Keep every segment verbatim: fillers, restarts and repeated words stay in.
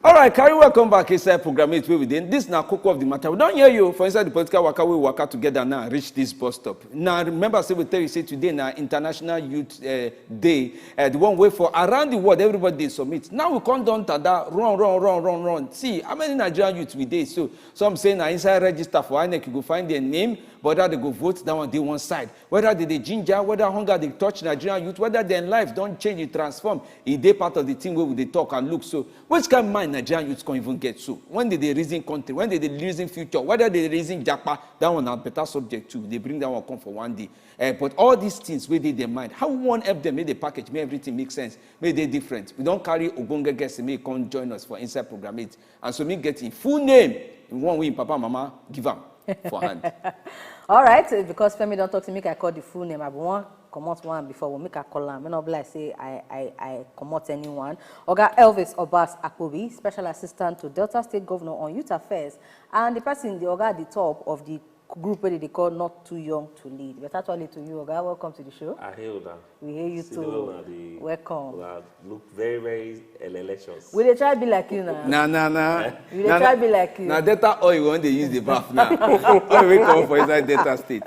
All right, carry welcome back inside Program eight wey we dey. This na koko of the matter. We don hear you for inside the political waka wey we waka together now reach this bus stop. Now remember say we tell you say today na International Youth uh, Day, uh, the one wey for around the world everybody dey submit. Now we come don tada run run run run run. See how many Nigerian youths we dey so. Some say na inside register for INEC you go find their name, but whether they go vote, that one dey one side. Whether they dey ginger, whether hunger dey touch Nigerian youth, whether their life don change and transform, e dey part of the thing wey we dey talk and look so. Which kind mind Nigerian youth come even get so? When they dey reason country, when they dey reason future, whether they dey reason japa, that one na better subject too. They bring that one come for one day. Eh, but all these things wey dey their mind, how we wan help them make the package, make everything make sense, make e dey different? We don carry ogbonge guest make e come join us for inside Program eight. And so make e get him full name, the one wey him papa and mama give am for hand. All right, eh, because Femi don talk to me, make I call the full name. I be one comot one before we make I call am. May not be like say I I I comot anyone. Oga Elvis Obas Akpobi, special assistant to Delta State Governor on Youth Affairs, and the person, the oga at the top of the group wey they call Not Too Young to Lead. But actually to you, oga, welcome to the show. I hail that. We hear you See too. The way una dey Welcome. una look very very election. We dey try be like you now. Na na na. We dey try be like you. Na data oil we wan dey use the bath now. Oil wey come for inside Delta State.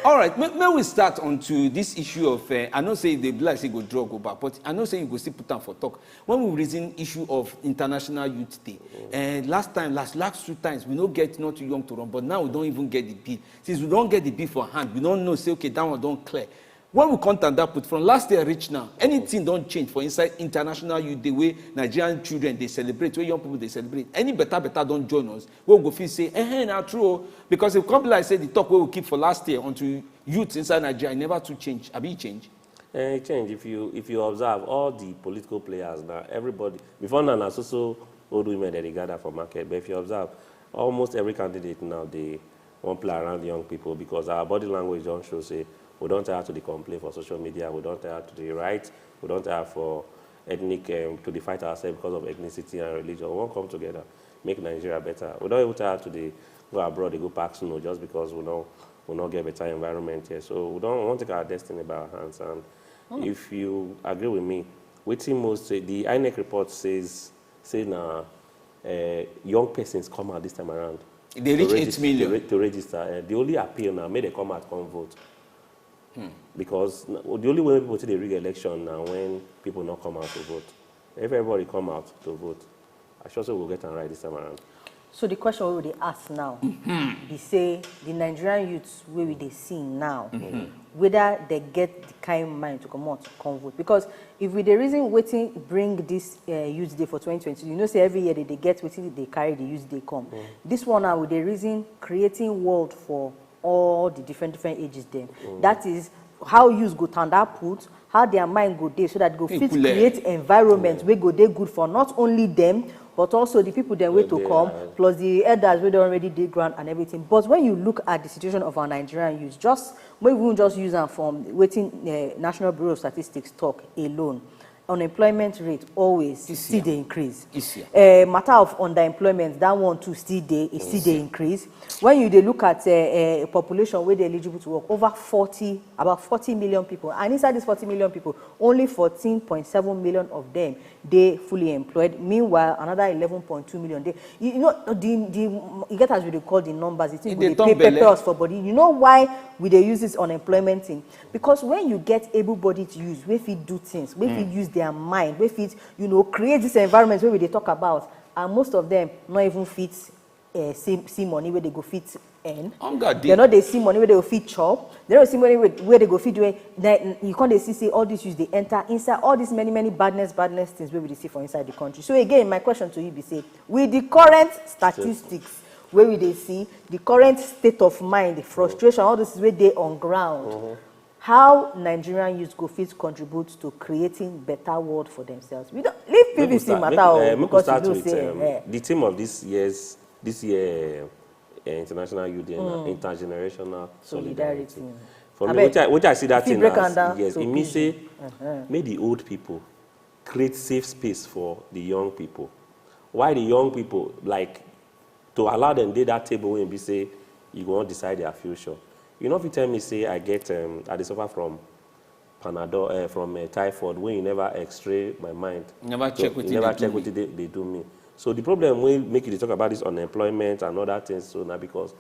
All right, make, make we start onto this issue of. Uh, I know say e dey be like say e go drag go back, but I know say you go still put am for talk. When we reason issue of International Youth Day, uh, last time, last last two times, we no get Not Too Young to Run, but now we don even get the bill. Since we don get the bill for hand, we don know say okay, that one don clear. When we come tanda put from last year reach now, anything don change for inside International Youth Day wey Nigerian children dey celebrate, wey young people dey celebrate? Any better better don join us wey we go feel say, eh, eh, na true o. Because e come be like say the talk wey we keep for last year unto youth inside Nigeria e never too change, abi e change? Eh, e change. If you if you observe all the political players now, everybody before now na so so old women dem dey gather for market, but if you observe, almost every candidate now dey wan play around young people because our body language don show say we don tire to dey complain for social media, we don tire to dey write, we don tire for ethnic um, to dey fight ourselves because of ethnicity and religion. We wan come together, make Nigeria better. We don even tire to dey go abroad dey go pack snow just because we no we no get better environment here. So we don we wan take our destiny by our hands. And if you agree with me, wetin most say the INEC report says say na uh, young persons come out this time around. E dey reach to eight regis- million. To, re- to register. Uh, the only appeal now make dem come out come vote. Because n- the only way people take dey rig election na when people no come out to vote. If everybody come out to vote, I sure say we go get am right this time around. So the question we dey ask now be say the Nigerian youths wey we dey see now, whether they get the kind mind to comot come vote, because if we dey reason wetin bring this uh, youth day for twenty twenty, you know say every year they dey get wetin they carry the youth day come. This one now we dey reason creating world for all the different different ages dem. That is how youths go tanda put, how their mind go dey so that go fit People, eh, create environment wey go dey good for not only them but also the people dem wey to Wey dey come, around. Plus the elders wey don already dey ground and everything. But when you look at the situation of our Nigerian youth, just make we just use am from wetin uh, National Bureau of Statistics talk alone, unemployment rate always This still year. Dey increase. This year. Uh, matter of underemployment, that one too still dey e still dey increase. When you dey look at uh, uh, population wey dey eligible to work, over forty, about forty million people, and inside these forty million people, only fourteen point seven million of them dey fully employed. Meanwhile, another eleven point two million dey. You, you know the the e get as we dey call the numbers, the thing E go dey dey turn pay belle. Pepper us for body. You know why we dey use this unemployment thing? Because when you get able-bodied youth wey fit do things, wey fit use their mind, wey fit you know create this environment wey we dey talk about, and most of them no even fit uh, see see money wey they go fit earn. Hunger dey. They no dey see money wey they go fit chop. They no see money wey, wey they go fit do it. Then you come dey see say all these youths dey enter inside all these many many badness badness things wey we dey see for inside the country. So again, my question to you be say, with the current statistics wey we dey see, the current state of mind, the frustration, all those things wey dey on ground, how Nigerian youths go fit contribute to creating better world for themselves? We don't leave Make we PVC start- matter make, o, uh, make we because start you know with say um, eh, the theme of this year's this year uh, International Youth Day na intergenerational Solidarity. solidarity. For me, Abeg, wetin I, wetin I see that if you thing break am as down yes, to e mean say Uh-huh. make the old people create safe space for the young people. Why the young people like to allow them dey that table wey be say you go wan decide their future. You no fit tell me say I get um, I dey suffer from Panadol uh, from uh, typhoid wey you never X-ray my mind. Never So check you wetin never dey check do me. Wetin dey, dey do me. So the problem wey make you dey talk about this unemployment and other things so na because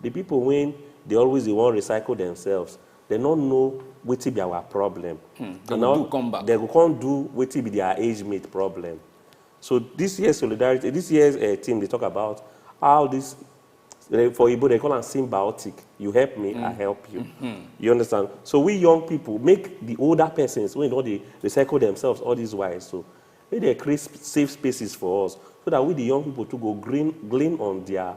the people wey dey always dey wan recycle themselves, they no know wetin be our problem. They go do come back. They go come do wetin be their age mate problem. So this year solidarity, this year's uh, theme dey talk about how this, eh, for Igbo they call am symbiotic. You help me, I help you. You understand? So we young people make the older persons wey don dey recycle themselves all these while so make they create sp- safe spaces for us so that we the young people to go green glean on their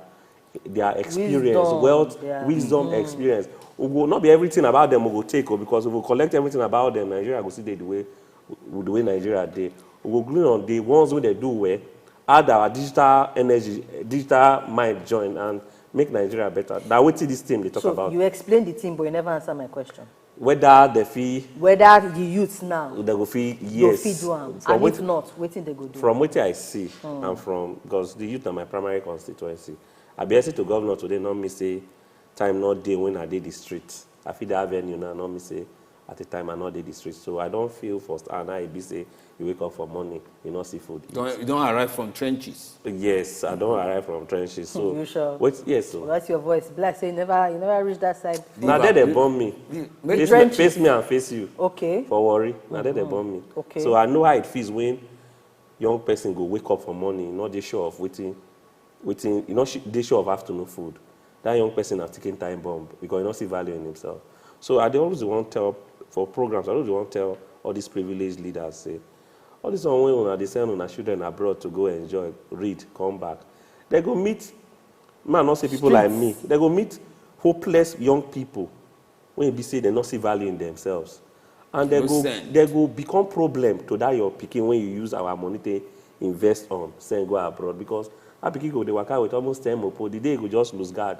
their experience, Wisdom, wealth, yeah. Wisdom, experience. We go not be everything about them we go take o, because if we collect everything about them, Nigeria go still dey the way the way Nigeria dey. We go glean on the ones wey they do well, add our digital energy, digital mind join and make Nigeria better. Na wetin this theme dey talk So about. You explain the thing, but you never answer my question. Whether they fit, Whether the youths now they go fit, go yes. fit do am, From and if wetin- not, wetin they go do? From wetin I see and from, because the youth na my primary constituency, I be heading to governor today, not me say time not day when I dey the street. I feel that venue now, not me say at the time I not dey the street. So I don't feel first and I be say you wake up for morning, you not see food. You don't, you don't arrive from trenches. Yes, I don't arrive from trenches. So You sure? Wait, yes, so That's your voice. Be like say you never, you never reach that side. Now there they bomb me. Make Face, trenches. Face me and face you. Okay. For worry, now there they bomb me. Okay. So I know how it feels when young person go wake up for morning, not dey sure of waiting, waiting, you know, sh- dey sure of afternoon food. That young person has taken time bomb because he not see value in himself. So I dey always want tell for programs. I always want tell all these privileged leaders say, all this one when una dey send una children abroad to go enjoy, read, come back, they go meet. Man, not say people like me. They go meet hopeless young people when be say they not see value in themselves, and they No go send. They go become problem to that your pikin when you use our money to invest on send go abroad because that pikin go dey waka with almost ten mopo, the day go just lose guard,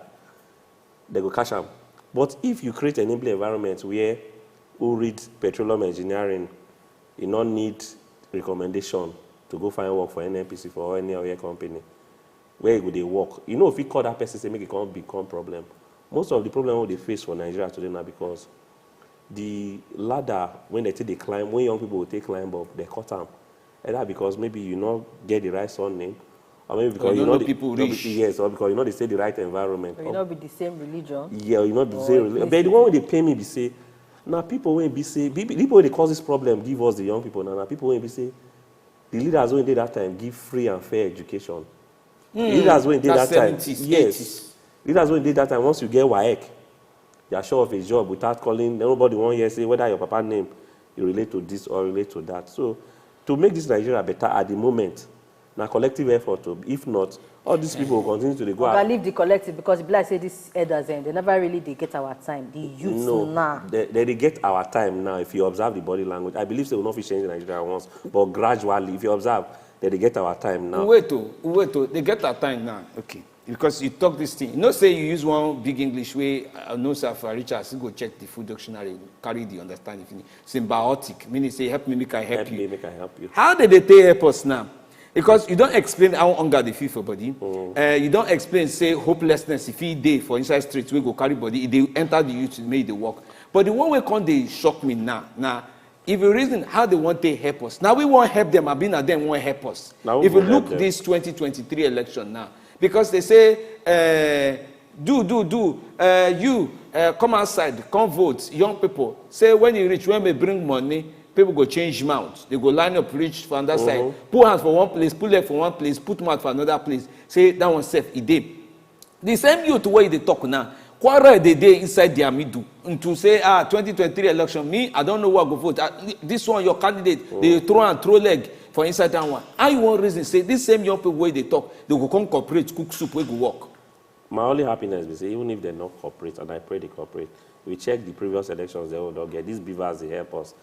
they go catch am. But if you create an enabling environment where who read petroleum engineering, you no need recommendation to go find work for N N P C for any other company where you go dey work. You know, if you call that person say make it come become problem, most of the problem we dey face for Nigeria today na because the ladder when they take dey climb, when young people will take climb up, they cut am. Either because maybe you not get the right surname, or maybe because you you no know know people the, reach. Yes, or because you know they say the right environment. Or you not be the same religion. Yeah, you know the Or same. Religion. But the one wey dey pain me be say, now people wey be say, people, people dey cause this problem give us the young people now. Now people wey be say, the leaders wey dey that time give free and fair education. Leaders wey dey that That's time, seventies, yes. eighties. Leaders wey dey that time, once you get waec, you are sure of a job without calling. Nobody wan hear say whether your papa name you relate to this or relate to that. So to make this Nigeria better at the moment, na collective effort o. If not, all these people will continue to dey go Oga, out. Leave the collective because e be like say these elders dem, they never really dey get our time. The youths No, now. They, they dey get our time now. If you observe the body language, I believe say we no fit change Nigeria once, but gradually, if you observe, they dey get our time now. Wait o, wait o, they get our time now. Okay. Because you talk this thing. You know say you use one big English way, I know say for Richard, still go check the full dictionary, carry the understanding finish. Symbiotic, meaning say help me make I help Help you. Me, make I help you. How did they take help us now? Because you don't explain how hunger dey feel for body. Uh, you don't explain say hopelessness if e dey for inside street wey go carry body, e dey enter the youth make e dey work. But the one wey come dey shock me now, now if you reason how they want to help us, now we wan help them, abi na them wan help us. Na who If you go help look them? This twenty twenty-three election now, because they say uh, do do do uh, you uh, come outside, come vote, young people. Say when you reach, when we bring money, people go change mouth. They go line up, reach for another side, put hands for one place, put leg for one place, put mouth for another place. Say that one sef e dey. The same youth wey dey talk now, quarrel dey dey inside their middle. Into say ah twenty twenty-three election, me I don't know who I go vote. Ah, this one your candidate, they throw and throw leg for inside that one. How you wan reason say this same young people wey dey talk, they go come cooperate, cook soup wey go work? My only happiness be say even if they not cooperate, and I pray they cooperate, we check the previous elections they will not get. These beavers they help us.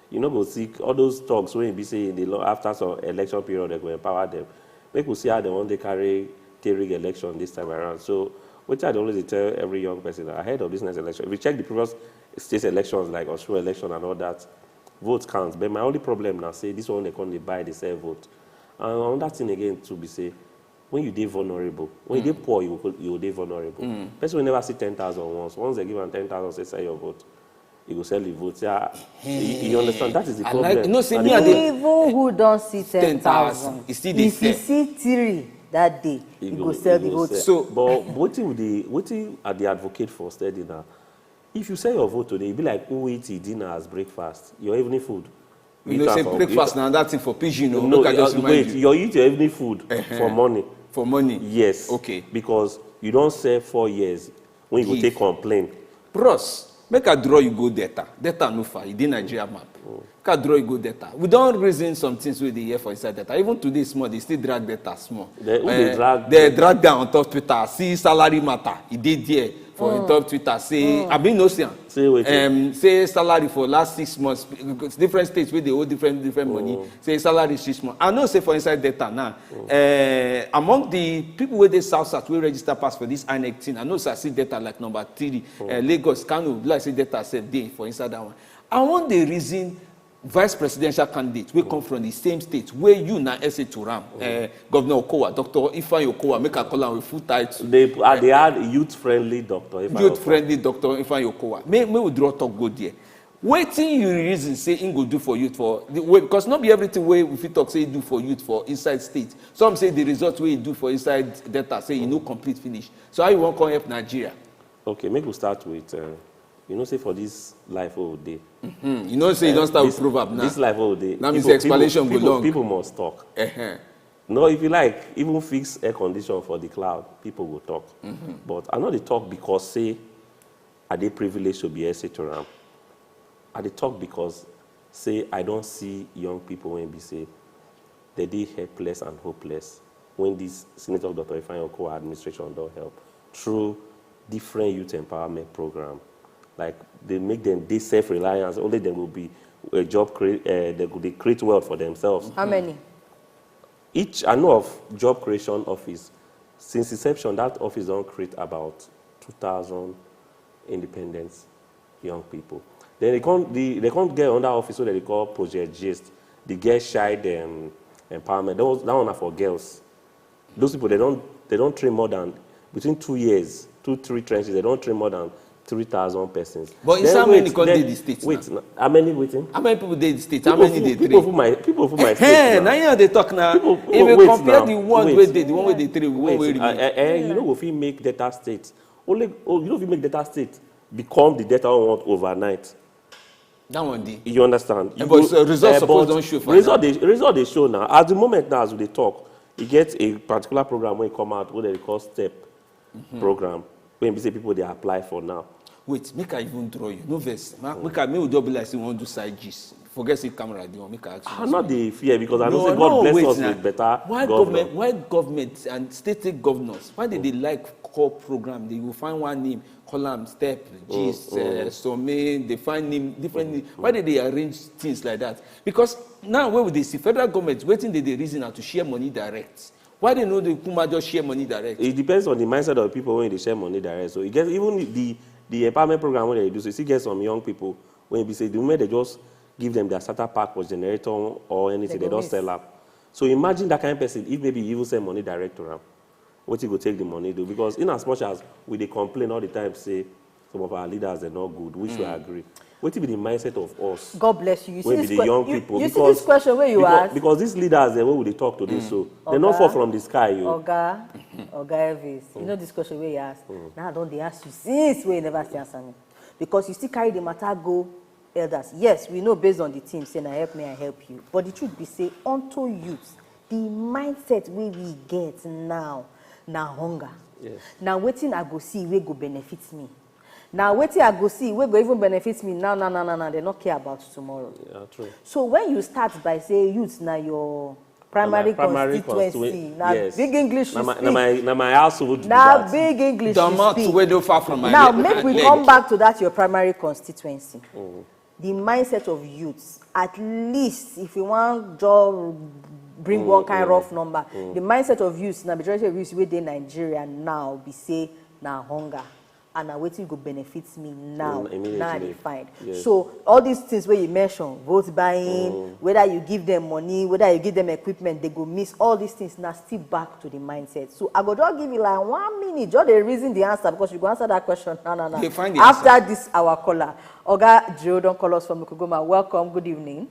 You know, go see all those talks when be say in the lo- after some election period they go empower them. Make we see how they want to carry take rig election this time around. So, which I always dey tell every young person ahead of this next election. If you check the previous state elections like Osun election and all that, vote counts. But my only problem now say this one they come dey buy, they sell vote. And another thing again to be say, when you dey vulnerable, when you dey poor, you go you go dey vulnerable. Person wey never see ten thousand once, once they give am ten thousand, say sell your vote. You go sell the vote. Yeah, you, you understand? That is the I problem. Like, you know, say me, I dey even who don see ten thousand, e still dey sell. If you see three that day, you go sell the vote. So, but wetin we dey, wetin I dey advocate for steady now, if you sell your vote today, e be like who eat dinner as breakfast, your evening food. You know say breakfast na that thing for pidgin o. No, make I just remind wait, you. You eat your evening food uh-huh. For money. For money. Yes. Okay. Because you don serve four years when you go take complain. Bros, make I draw you go Delta. Delta no far. E dey Nigeria map. Mm. Make I draw you go Delta. We don reason some things wey dey here for inside Delta. Even today small, they still drag Delta small. They, who uh, they eh, drag? They drag down on top Twitter. See salary matter. E dey there for mm. On top Twitter. Say mm. I been no see am. Say wetin? Um, say salary for last six months, different states wey dey owe different different money. Mm. Say salary six months. I know say for inside Delta now, mm. Uh, among the people wey dey south south wey register pass for this INEC thing, I know say I see Delta like number three. Mm. Uh, Lagos, Kano, be like say Delta sef dey for inside that one. I wan dey reason vice presidential candidate wey come from the same state wey you na S A to am, uh, Governor Okowa, Doctor Ifeanyi Okowa, make I call am with full title. They, uh, they had youth friendly Doctor Ifeanyi Okowa. Youth friendly Doctor Ifeanyi Okowa. Make, make we draw talk go there. Wetin you reason say im go do for youth for the way, because no be everything wey we fit talk say e do for youth for inside state. Some say the result wey e do for inside Delta say e no complete finish. So how you wan come help Nigeria? Okay, make we start with uh, you know say for this life wey we dey. Mm-hmm. You know say you don start with proverb now. This life wey we dey. That means explanation go long. People must talk. Uh-huh. No, if you like, even fix air condition for the cloud, people go talk. Mm-hmm. But I no dey talk because say I dey privileged to be S A to am. I dey talk because say I don see young people wey be say they dey helpless and hopeless when this Senator Doctor Ifeanyi Okowa administration don help through different youth empowerment program. Like they make them dey self-reliance, only them go be a job create, uh, they go dey create wealth for themselves. How many? Each I know of job creation office since inception that office don create about two thousand independent young people. Then they come the they come get another office wey they call Project Gist. The girl child um, empowerment. That, was, that one na for girls. Those people they don't they don't train more than between two years, two three trenches. They don't train more than three thousand persons. But inside many come dey the state. Wait, how many waiting? How many people dey the state? How many dey train? People for my people for my state. Hey, now you dey talk now. If you compare the one wey dey, the one wey dey train with one wey remain. Eh, you know, we fit make Delta state only. Oh, you know, we fit make Delta state become the Delta we want overnight. That one dey. You understand? You but go, result uh, suppose don show for result now. Dey, result dey show now. At the moment now, as we dey talk, e get a particular program wey come out wey dem dey call step mm-hmm. program wey be say people dey apply for now. Wait, make I even draw you. No vex. Ma, mm. Make I make we just be like say we wan do side gist. Forget say camera dey on. Make I ask you. I no dey fear because I know say God bless us with better government. Why government and state state governors, why dey dey like call program? They go find one name, call am step, gist, uh, some dey find name different name. Why dey dey arrange things like that? Because now wey we dey see federal government, wetin dey dey reason na to share money direct. Why they no dey kuma just share money direct? It depends on the mindset of the people wey dey share money direct. So e get even the the empowerment program wey dey do so, you still get some young people wey be say the moment they just give them their starter pack or generator or anything, they don sell am. So imagine that kind of person if maybe you even send money direct to am. Wetin go take the money do? Because in as much as we dey complain all the time say some of our leaders are not good, which mm. we agree. Wetin be the mindset of us? God bless you. You see this, young people, you see this question where you because, ask? Because these leaders dem wey we dey talk today mm. So they no fall from the sky. You. Oga, Oga Elvis, mm. You know this question where you ask? Mm. Now I don dey ask you since wey you never still answer me. Because you still carry the matter go elders. Yes, we know based on the theme say na help me I help you. But the truth be say unto youth, the mindset wey we get now na hunger. Yes. Na wetin I go see wey go benefit me. Na wetin I go see wey go even benefit me now now now now now, they no care about tomorrow. Yeah, true. So when you start by say youth na your primary constituency, na big English you speak. Na my household be that. Na big English you speak. Now make we come back to that your primary constituency. Mm. The mindset of youths, at least if we wan just bring mm, one kind mm, rough number, mm. The mindset of youths na majority of youths wey dey Nigeria now be say na hunger. and na wetin go benefit me now, now I dey find. So all these things wey you mention, vote buying, whether you give them money, whether you give them equipment, they go miss all these things. Now still back to the mindset. So I go just give you like one minute, just dey reason the answer, because you go answer that question now, now, now. After this, our caller, Oga Joe don call us from Okugoma. Welcome, good evening.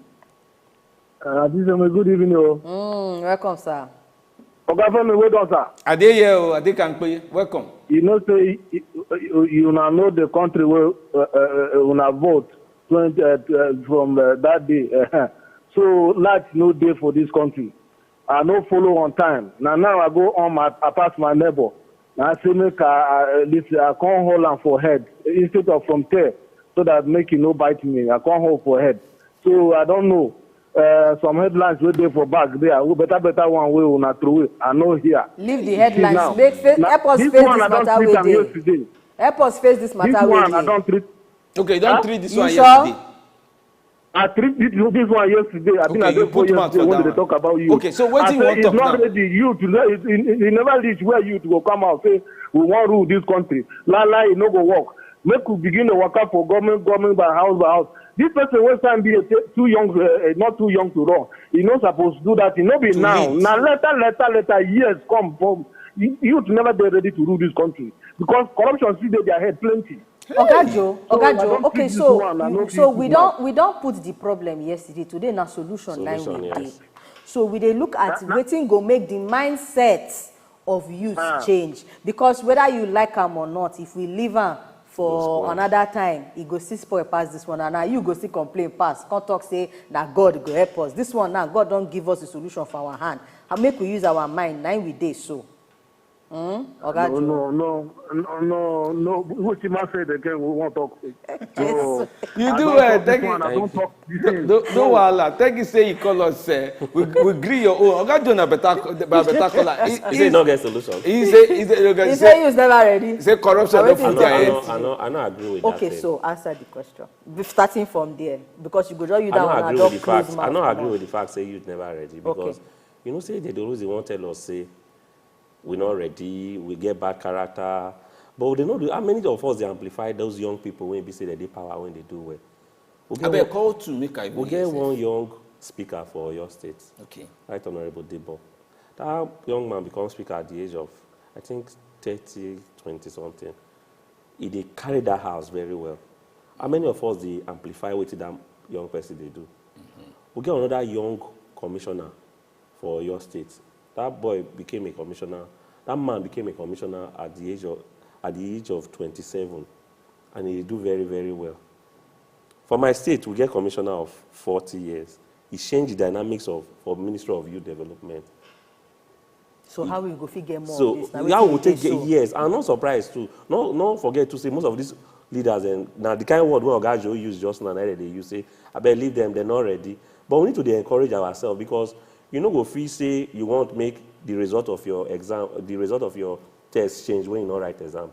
Uh, this is a good evening. Oh. Mm, welcome, sir. Oga Femi, well done, sir. I dey here, oh, I dey Kankpe. Welcome. You know, say you, you, you now know the country where uh, uh, uh, una vote twenty, uh, uh, from uh, that day. Uh, so light no day for this country. I no follow on time. Now now I go on my I pass my neighbor. Now I say make I, I listen. I can't hold on for head instead of from there so that make you no bite me. I can't hold for head. So I don't know. Uh, some headlines wey dey for back there, we better better one wey una throw away. I no hear. Leave the headlines. Make fa- help us face this matter wey dey. Help us face this matter wey dey. This one I don treat. Okay, you don treat this one yesterday. I treat this, this one yesterday. I think I just yesterday when they talk about you. Okay, so wetin you wan talk now? It's not ready. Youth, he never reach where youth go come out say we wan rule this country. La la, e no go work. Make we begin to waka for government, government by house by house. This person wey sign be too young, uh, not too young to run. He no suppose do that. He no be now. Na later, later, later years come from youth never dey ready to rule this country because corruption still dey their head plenty. Oga Joe, Oga Joe, okay, so so we don we don put the problem yesterday. Today na solution na we dey. So we dey look at wetin go make the mindset of youth change, because whether you like am or not, if we leave am for another time, e go still spoil pass this one, and now you go still complain pass, come talk say na God go help us. This one now, God don give us the solution for our hand. Make we use our mind, na we dey so. Mm? Oga Joe. No, no, no, no, no. Wetin man said again, we wan talk. You do well. Thank you. No wahala. Thank you say you call us. We we gree your own. Oga Joe na better better caller. He say no get solution. He say he say no get. He say youth never ready. He say corruption don full their head. I no I no agree with that. Okay, so answer the question. Starting from there, because you go just you that one. I no agree with the fact. I no agree with the fact say youth never ready because you know say they dey always dey wan tell us say we no ready, we get bad character. But we dey no do how many of us dey amplify those young people wey be say dem dey power, wey dey do well. We get Abeg one, call two make I we get one young speaker for Oyo State. Okay. Right Honourable Debo. That young man become speaker at the age of, I think, thirty, twenty something. He dey carry that house very well. How many of us dey amplify wetin that young person dey do? We get another young commissioner for Oyo State. That boy became a commissioner. That man became a commissioner at the age of at the age of twenty-seven, and he do very very well. For my state, we get commissioner of forty years. He changed the dynamics of for Ministry of Youth Development. So how we go fit get more of this? So that will take years. I'm not surprised too. No, no forget to say most of these leaders and now the kind of word wey Oga Joe use just now, na dey use say abeg leave them, they're not ready. But we need to dey encourage ourselves because you no go fit say you want make the result of your exam, the result of your test change when you no write exam.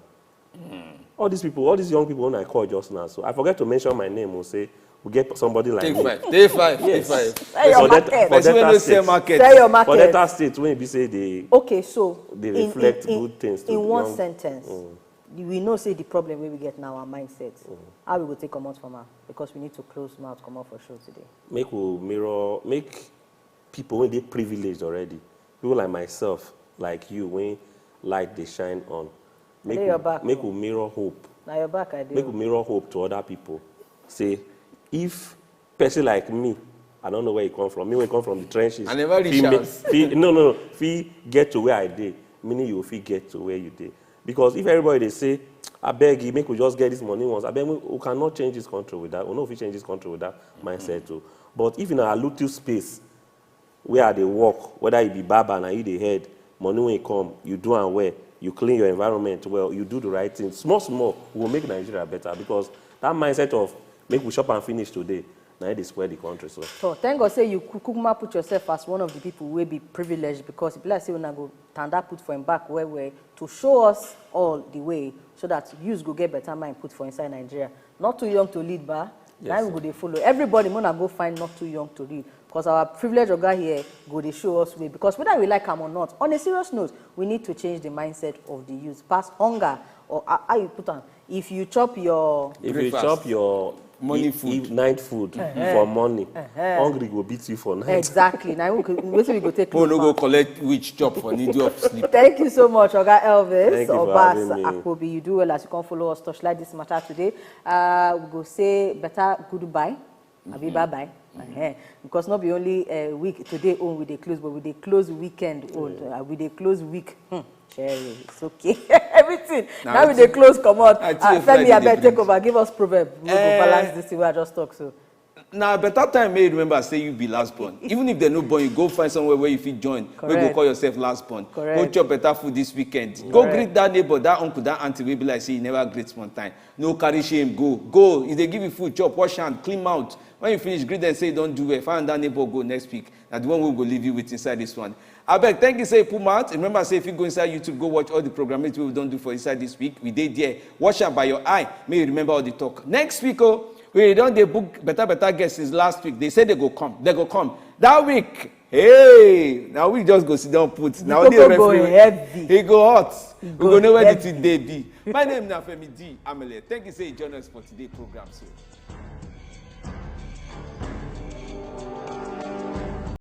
Mm. All these people, all these young people when I call just now, so I forget to mention my name, will say we get somebody like take me. Five, take five, yes. Take five. Sell your market. Sell your market. For Delta State, when be say they okay, so they in, reflect in, good things to in one young, sentence. Mm. We know say the problem wey we get now our mindset. Mm. How we go take comot from am because we need to close mouth comot for show today. Make we mirror, make people wey dey privileged already, people like myself, like you, when light dey shine on, make we, make we mirror hope. Na your back I dey. Make we mirror hope to other people. Say, if person like me, I don't know where you come from. Me wey come from the trenches. I never reach house. No, no, no. Fit get to where I dey. Meaning you fit get to where you dey. Because if everybody dey say, abeg, make we just get this money once. Abeg, we, we cannot change this country with that. We no fit change this country with that mindset too. But if una allow space where I dey work, whether you be barber, na you dey head, money wey come, you do am well, you clean your environment well, you do the right thing. Small small, we go make Nigeria better because that mindset of make we chop and finish today, na it dey spoil the country so. So thank God say you kukuma put yourself as one of the people wey be privileged because e be like say una go tanda put for im back well well to show us all the way so that youths go get better mind put for inside Nigeria. Not too young to lead, ba? Yes, na we go dey follow. Everybody, mona go find not too young to lead because our privilege oga here go dey show us way. Because whether we like am or not, on a serious note, we need to change the mindset of the youth. Pass hunger or how, how you put am, If you chop your If you chop your Morning e- food. e- night food for morning, hungry go beat you for night. Exactly. Now we go take. People no go collect which chop for need of sleep. Thank you so much, Oga Elvis. Thank you for having Obas me. Akobi, you do well as you come follow us torchlight this matter today. Uh, we go say better goodbye. Abi bye bye. Because not be only uh, week today own we dey close, but we dey close weekend own. Uh, we dey close week. Hmm. Cherry, it's okay. Everything. Now we dey close comot. I tell you, Femi, Friday abeg dey take over. Give us proverb. We go Eh. balance this thing wey I just talk so. Na better time make you remember say you be last born. Even if dem no born you, go find somewhere where you fit join. Wey go Correct. Call yourself last born. Go Correct. Chop better food this weekend. Go Correct. Greet that neighbor, that uncle, that auntie wey be like say you never greet one time. No carry shame go. Go. If dem give you food, chop, wash hand, clean mouth. When you finish, greet dem say you don do well. Find that neighbor go next week. Na the one wey go leave you with inside this one. Abeg, thank you say you put mouth. Remember say if you go inside YouTube, go watch all the program wey we don do for inside this week. We dey there. Watch am by your eye. Make you remember all the talk. Next week, oh, we don dey book better better guests since last week. Dem say dem go come. Dem go come. That week, hey, na we just go sit down put. Na only Koko go referee. Heavy. E go hot. We Go go know where the heavy. Thing dey be. My name na Femi D Amele. Thank you say you join us for today program. So.